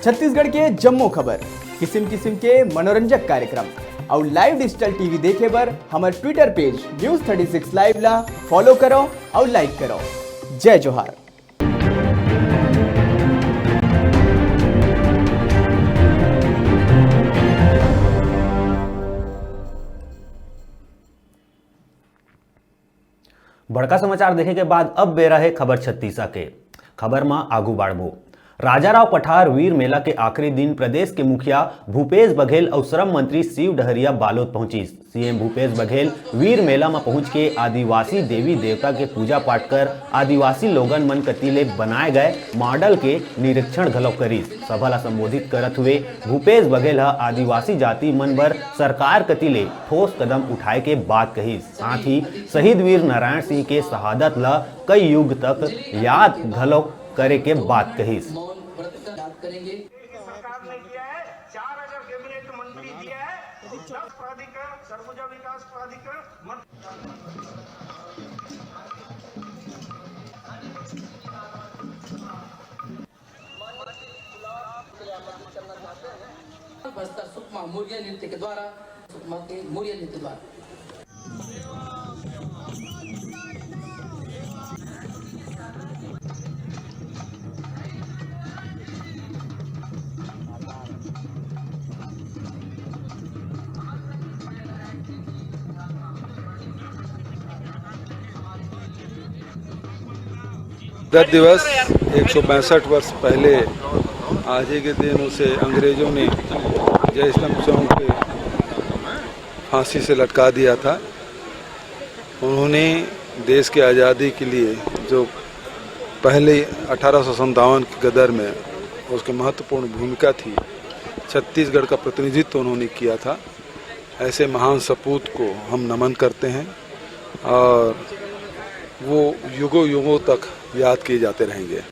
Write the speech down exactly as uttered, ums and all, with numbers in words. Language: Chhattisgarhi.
छत्तीसगढ़ के जम्मो खबर, किसिम किसिम के मनोरंजक कार्यक्रम अउ live digital T V देखे बर हमर Twitter page News thirty six Live ला follow करो अउ like करो। जय जोहार। बड़का समाचार देखे के बाद अब बेरा हे खबर छत्तीसा के। खबर म आगू बाढ़बो। राजाराव पठार वीर मेला के आखिरी दिन प्रदेश के मुखिया भूपेश बघेल अउ श्रम मंत्री शिव डहरिया बालोद पहुंचिस। सीएम भूपेश बघेल वीर मेला म पहुंच के आदिवासी देवी देवता के पूजा पाठ कर आदिवासी लोगन मन कति ले बनाए गए मॉडल के निरीक्षण घलो करिस। सभा ला संबोधित करत हुए भूपेश बघेल ह आदिवासी जाति मन बर सरकार कति ले ठोस कदम उठाए के बात कहिस। साथ ही शहीद वीर नारायण सिंह के शहादत ला कई युग तक याद घलो करे के बात कहिस। सरकार ने किया है, चार हजार कैबिनेट मंत्री दिया है, दस प्राधिकरण, सरगुजा विकास प्राधिकरण, बस्तर सुकमा मुरिया नृत्य के द्वारा, सुकमा के मुरिया नृत्य द्वारा। गणतंत्र दिवस एक सौ पैंसठ वर्ष पहले आज ही के दिन उसे अंग्रेजों ने जयस्तंभ चौक पे फांसी से लटका दिया था। उन्होंने देश की आज़ादी के लिए जो पहले अठारह सौ संतावन के गदर में उसकी महत्वपूर्ण भूमिका थी, छत्तीसगढ़ का प्रतिनिधित्व उन्होंने किया था। ऐसे महान सपूत को हम नमन करते हैं और वो युगों युगों तक याद किए जाते रहेंगे।